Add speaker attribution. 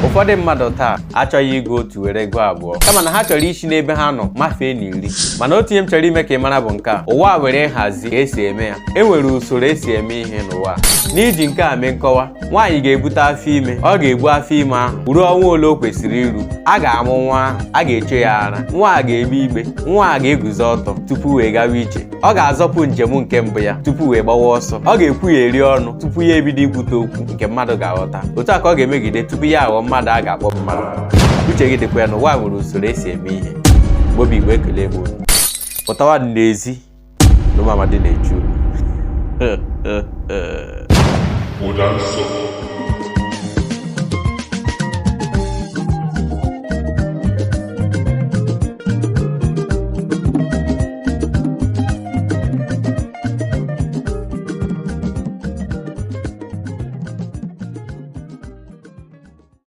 Speaker 1: Ụfọdụ mmadụ taa achọghị ịgụ otu were gụọ abụọ, kama na ha chọrọ isi n'ebe ha nọ mafee n'iri. Mana otu ihe m chọrọ ime ka ị mara bụ nke a: ụwa nwere nhazi ka esi eme ya. E nwere usoro esi eme ihe n'ụwa. N'iji nke a mee nkọwa, nwaanyị ga-ebute afọ ime, ọ ga-ebu afọ ime ahụ ruo ọnwa ole o kwesịrị iru. A ga-amụ nwa ahụ, a ga-eche ya ara, nwa a ga-egbe igbe, nwa a ga-eguzo ọtọ tupu wee gawa ije. Ọ ga-azọpụ njem nke mbụ ya tupu wee gbawa ọsọ. Ọ ga-ekwugheri ọnụ tupu ya ebido ikwute okwu nke mmadụ ga-aghọta. Otu a ka ọ ga-emegide tupu ya aghọọ mmadụ a ga-akpọ mmadụ. Uche gị dịkwa ya na ụwa nwere usoro esi eme ihe. Igbo Igbo, ekele m unu. Pụtawa n'ezi na ụmụ amadi na-echu unu.
Speaker 2: Ụda nsọ.